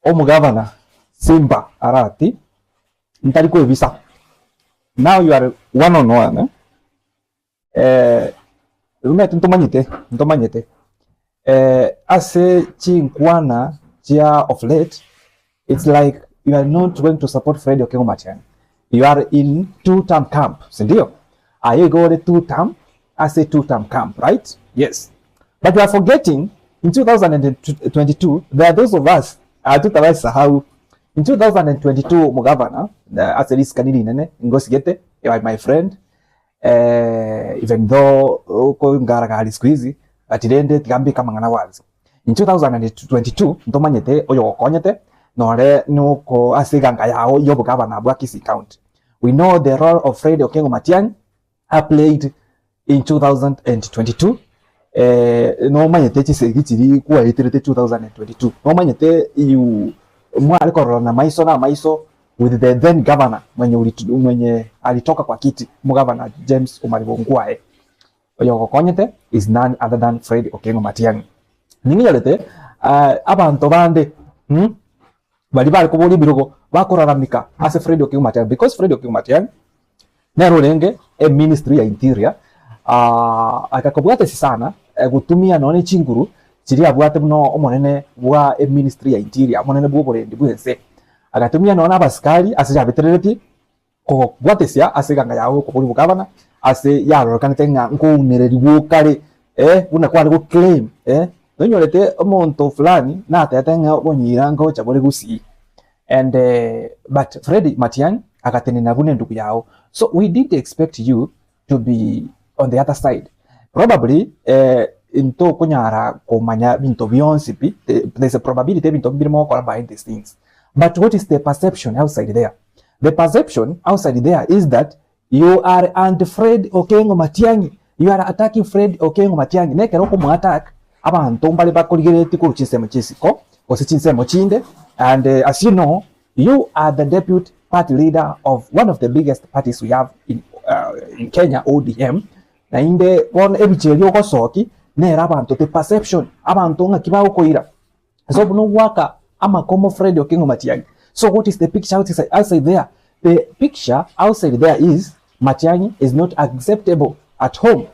Omogavana Simba Arati ntari kwebisa now you are one on one eh, omanyete ntomanyete ntomanyete ase chinkwana chia of late it's like you are not going to support Fred Okengo Matiang'i you are in two term camp sindio? Aye igo ore two term ase two term camp right yes but you are forgetting in 2022 there are those of us atutabasahau in 2022 omogavana ase risikani rinene ngosigete you are my friend even though okongaragari siku hizi but rende tiga mbeke amang'ana wazi in 2022 ntomanyete oyogokonyete nore noko ase eganga yao ya obogavana bwa Kisii County we know the role of Fred Okengo Matiang'i a played in 2022 eh, nomanyete chisegi chiri kwaeterete 2022 nomanyete you mware kororana maiso na maiso with the then governor mwenye ulitu, mwenye alitoka kwa kiti mugavana James Omariba Ongwae oyo ogokonyete is none other than Fred Okengo Matiang'i ning'inyorete uh, abanto bande hmm? Baria bare koboria ebirogo bakoraramika ase Fred Okengo Matiang'i because Fred Okengo Matiang'i nere orenge eministry ya interior agakobwata ase sana gotumia nonya ne chinguru chiria abwate buna omonene bwa eministry ya interior omonene bwa oborendi bwa ense. Agatumia nonya na abasikari ase yabetereretie Kogobwatesia ase eganga yao y'okoboria obogavana, ase yarorekanete ng'a nkounererigwa okare, eh, buna kware goclaim, eh, nonyorete omonto fulani natebete ng'a obonyira ngocha bore gusii and but Freddy Matiang'i agatenena buna endugu yao, so we didn't expect you to be on the other side. Probably eh, ntokonyara komanya binto bionsi pi, there's a probability ebinto mbire mogokora behind the scenes, but what is the perception outside there? The perception outside there is that you are anti Fred Okengo Matiang'i, you are attacking Fred Okengo Matiang'i, na ekero okomo attack abanto mbare bakorigereretie korwa chinsemo chia isiko gose chinsemo chinde and as you know you are the deputy party leader of one of the biggest parties we have in, uh, in Kenya ODM naende bono ebicha eria ogosoki nere abanto the perception abanto ng'aki bagokoira So buna ogwaka amakomo Fred Okengo Matiang'i. So what is the picture outside, outside there? The picture outside there is Matiang'i is not acceptable at home.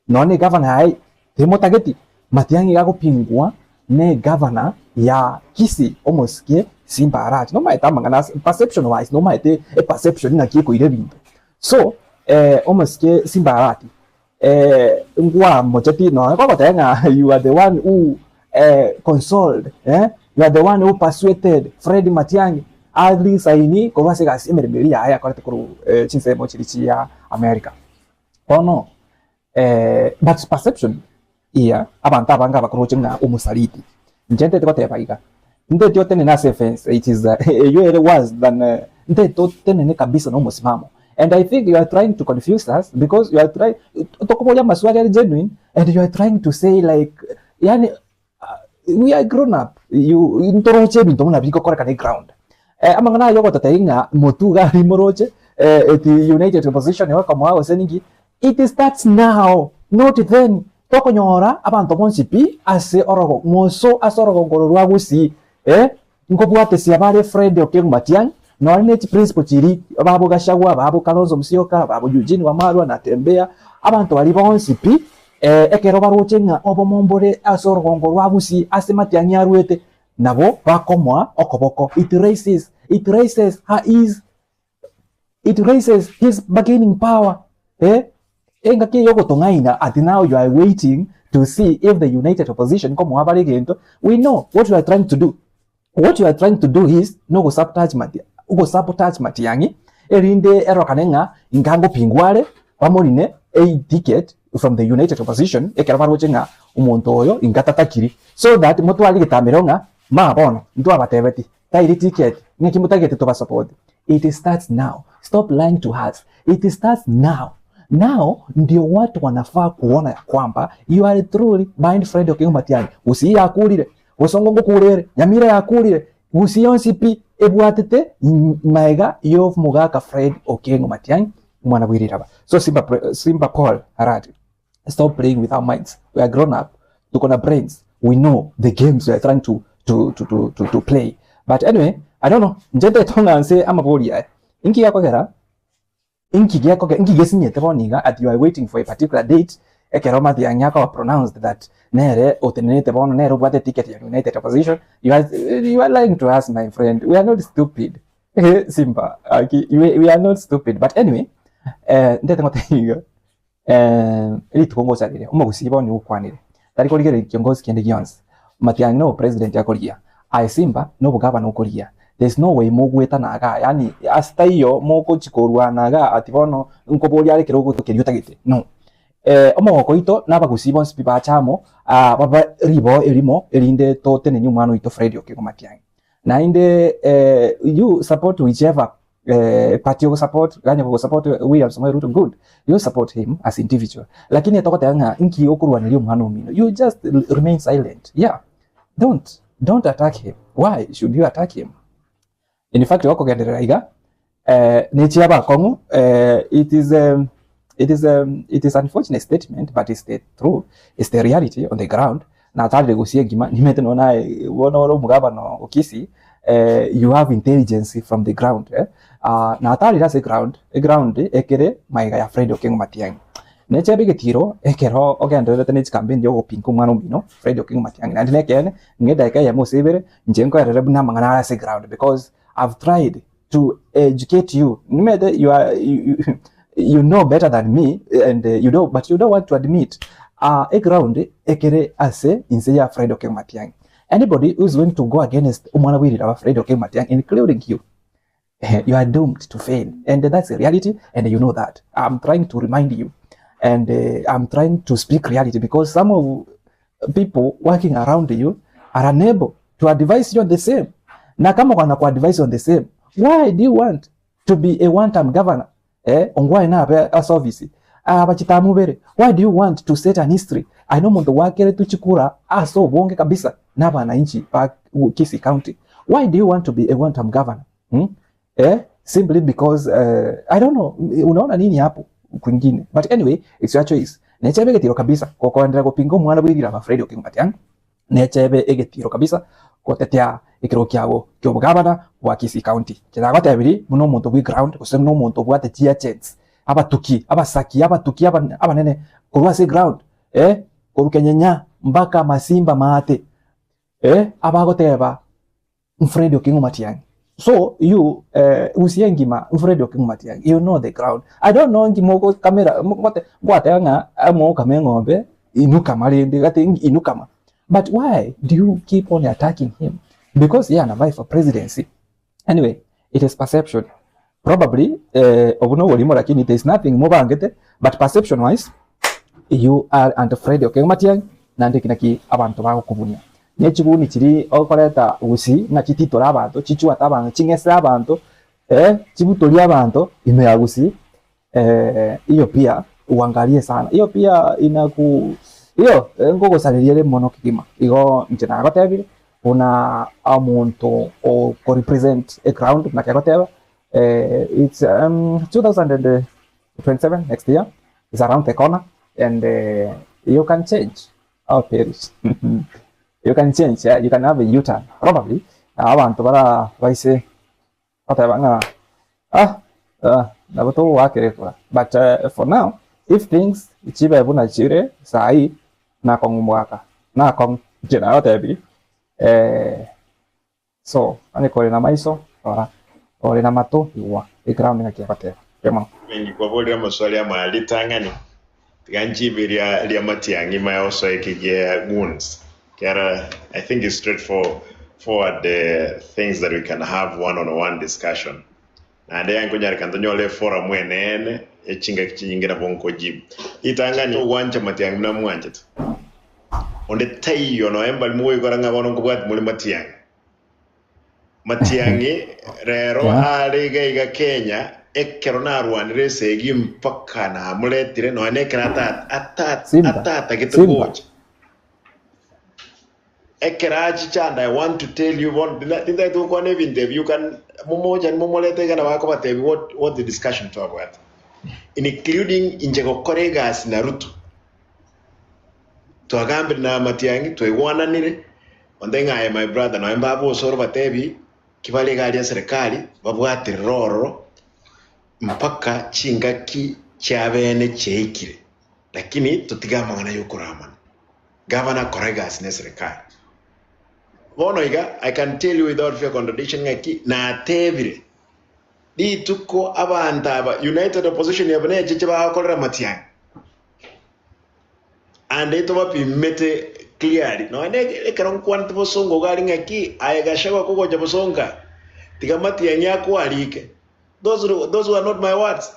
Nonya ne governor yaye temotageti, Matiang'i iga agopingwa ne governor ya Kisii omosike Simba Arati. Nomaete amang'ana ase perception wise nomaete e perception ng'aki ekoira ebinto. So eh, omosike Simba Arati eh, nkwamocheti nonya kogoteba ng'a you are the one who eh, consoled eh, you are the one who persuaded Fred Matiang'i arisaini korwa ase egasi emeremo eria yaye akorete korwa eh, chinsemo chiria chia America. Bono eh, but perception iya abanto abange abakoroche ng'a omosaliti. Inche ntete goteba iga, nteti otenene ase efence it is eywo ere worse than ntete otenene kabisa na omosimamo and I think you are trying to confuse us because you are trying tokoboria amaswali are genuine and you are trying to say like yaani we are grown up you ntoroche ebinto buna bigokorekana eground. Amang'ana aya ogototebia ng'a motwe iga aria moroche eti united opposition egokomoa gose ninki, it starts now not then. Tokonyora abanto bonsi pi ase orogo moso ase orogongo oro rwa Gusii eh, nkobwatesia bare Fred Okengo Matiang'i nonye ne chiprinciple chiria babo Gachagua, babo Kalonzo Musyoka, babo Eugene Wamalwa, Natembeya, abanto baria bonsi pi ekero baroche ng'a obomo mbore ase orogongo rwa Gusii ase Matiang'i arwete, nabo bakomoa okoboko. It raises, it raises her is It raises his bargaining power eh, engaki eye ogotong'aina ati now you are waiting to see if the united opposition nkomoa bare egento, we know what you are trying to do. What you are trying to do is nogosabotage Mati ogosabotage Matiang'i erinde erorokane ng'a inga ngopingwa are bamorine a ticket from the united opposition ekero baroche ng'a omonto oyo inga tatakiri so that motware egetamero ng'a ma bono ntwabatebeti Tairi ticket, ng'aki motagete tobasapoti? It starts now, stop lying to us, it starts now. Now ndio watu wanafaa kuona ya kwamba you are truly behind Fred Okengo Matiang'i. Gusii yakurire, Bosongo ngokura ere, Nyamira yakurire, Gusii yonsi pi ebwatete maega y'omogaka Fred Okengo Matiang'i omwana bw'eriraba. So Simba, Simba Paul Arati, stop playing with our minds. We are grown up, tuko na brains, we know the games we are trying to, to, to, to, to, to play. But anyway, I don't know, inche ntaete ng'a nse amabori aya, inki gekogera, inki gekogera, inki gesinyete bono iga at you are waiting for a particular date, ekero Matiang'i akoba pronounced that nere otenenete bono, nere obwate ticket ya United Opposition, you are, you are lying to us my friend, we are not stupid, Simba, aki, we are not stupid. But anyway, eh, ntaete ngotebia iga. Rituko ngocha riria, omogusii bono nigo okwanire, tari korigereria kiongozi kende gionsi, Matiang'i na obopresident akorigia, aye Simba na obogavana okorigia, there is no way mogwetana igaa, yaani ase taiyo mogochi korwana igaa ati bono nkoboria are ekerogo keria otagete, no. Omogoko oito na abagusii bonsi pi bache amo, babe riboo erimo erinde totenenie omwana oito Fred Okengo Matiang'i. Naende you support whichever party ogosupport, ganya gogosupport William Samoei Ruto good, you support him as individual, lakini togoteba ng'a inki okorwaneria omwana omino, you just remain silent, yeah, don't don't attack him, why should you attack him? In fact gokogenderera iga nechi abakong'u it is it is it is unfortunate statement but it's the true, it's the reality on the ground. Natarire gusii engima, nimanyete nonya naye bono ore omogabana o Kisii, you have intelligence from the ground eh, natarire ase eground, eground ekere magega ya Fred Okengo Matiang'i. Nechiaba egetiro ekero ogendererete ne chikampeni chia ogopinga omwana omino Fred Okengo Matiang'i, naende nekeene ng'a edageka eyemo gose ibere, inche nkoerere buna amang'ana are ase eground because I've tried to educate you nimanyete you are you, you, you know better than me and uh, you don't, but you don't want to admit uh, eground ekere ase inse ya Fred Okengo Matiang'i anybody who is going to go against omwana bwirira wa Fred Okengo Matiang'i including you you are doomed to fail and that's a reality and you know that I'm trying to remind you and uh, I'm trying to speak reality because some of people working around you are unable to advise you on the same. Na kama wanakuadvise on the same, why do you want to be a one term governor? Eh, ongwae na abe ase office abachitamubere. Why do you want to set an history? Aye nomonto gwakeretwe chikura ase obonge kabisa na abananchi ba Kisii County. Why do you want to be a one term governor? Hmm? Eh, simply because uh, I don't know unaona nini hapo kwingine but anyway it's your choice nechebe egetiro kabisa gokoenderera gopinga omwana bwirira ba Fred Okengo Matiang'i nechebe egetiro kabisa gotetea ekerogo kiago kiobogabana bwa Kisii County keragotebirie buna omonto bwe ground gose buna omonto obwate chiagents abatuki abasaki abatuki abanene korwa ase ground eh korwa Kenyenya mpaka Masimba maate eh abagoteba Fred Okengo Matiang'i. So you eh, usie engima Fred Okengo Matiang'i, you know the ground. I don't know nki mogokamera mogote gwateba ng'a eh, mogokama eng'ombe inukama rende gati inukama. But why do you keep on attacking him? Because ye anavie for presidency. Anyway, it is perception. Probably eh, obo noborimo lakini there is nothing mobangete but perception wise you are and Fred Okengo Matiang'i naende eki naki abanto bagokobunia. Ne chiguni chiria okoreta gusii ng'a chititore abanto, chichwate abanto, ching'ese abanto, eh, chibutorie abanto ime ya gusii hiyo pia uangalie sana. Hiyo pia inaku hiyo nkogosareria ere mono kegima. Igo inche nagotebire buna omonto oko represent eground naki agoteba it's 2027 next year is around the corner and you can change or perish you can change yeah, you can have a U-turn probably abanto bara baise goteba ng'a ah ah nabo togoakera ekura but for now if things chibe buna chire saii nakong'u mwaka nakong'u inche nagotebirie So, onye kore namaiso, rora, ore namato, igwa, eground ng'aki egoteba. Mbuya mono. Mengi kwaborire amaswali amaya ritang'ani, tiga nchibe ria ria matiang'i maya osoe ekigia goons kiara I think it's straight for forward the things that we can have one on one discussion naende yaani konyarekana tonyore eforum eneene echingaki chinyinge nabo nkojibu ritang'ani ogwancha matiang'i buna mwanchete Onde taiyo nonya mbari mogoikora ng'a bono nkobwati more matiang'i. Matiang'i rero Yeah. are iga iga Kenya, ekero narwanire esegi mpaka namoretire nonya na ekero ata- ata- Simba. atatagete Simba. gocha. Ekero achicha and I want to tell you bono tinda- tintagete gokwana ebinto ebi you can momochani momorete iga nabo akobatebi what, what the discussion twabwate including inche gokora egasi na Ruto. Twagambire na amatiang'i, twaigwananire, onde ng'a aye my brother, nonya mbaba osoro batebi. Ki bare iga aria eserekari babwaterere ororo mpaka chingaki chiabeene chiaikire. Lakini totige amang'ana y'okoramana. Gavana kora egasi neserekari. Bono iga I can tell you without fear contradiction ng'aki natebire rituko abanto aba United Opposition aba necheche bagokorera matiang'i ande tobapimete clearly nonya ekero nkwanete bosongo iga aria ng'aki aye Gachagua kogocha bosongo aa tiga matiang'i akwarike those those were not my words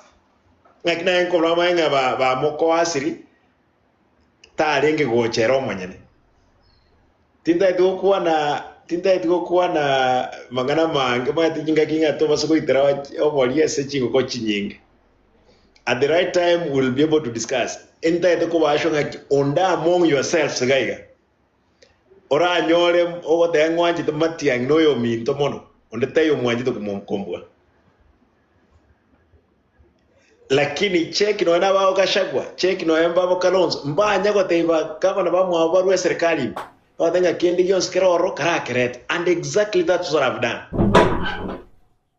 ng'aki naye nkorora amaye ng'a ba bamokoasiri tarenge gocha ere omonyene. Tintageti gokwana tintageti gokwana mang'ana amange omanyete chingaki ng'a tobase goitera oboria ase chingoko chinyinge. At the right time we will be able to discuss. Ntagete kobaashwa ng'aki onde among yourselves iga iga oranyore ogoteba ng'wanchete matiang'i na oyominto mono, onde taiyo omwanchete kombua. Lakini cheki nonya nabao Gachagua, cheki nonya mbabo Kalonzo, mbanya gotebia ba gavana bamwabo barue eserikali ime, bagoteba ng'a kende gionsi kere ororo karakerete. And exactly that's what I've done.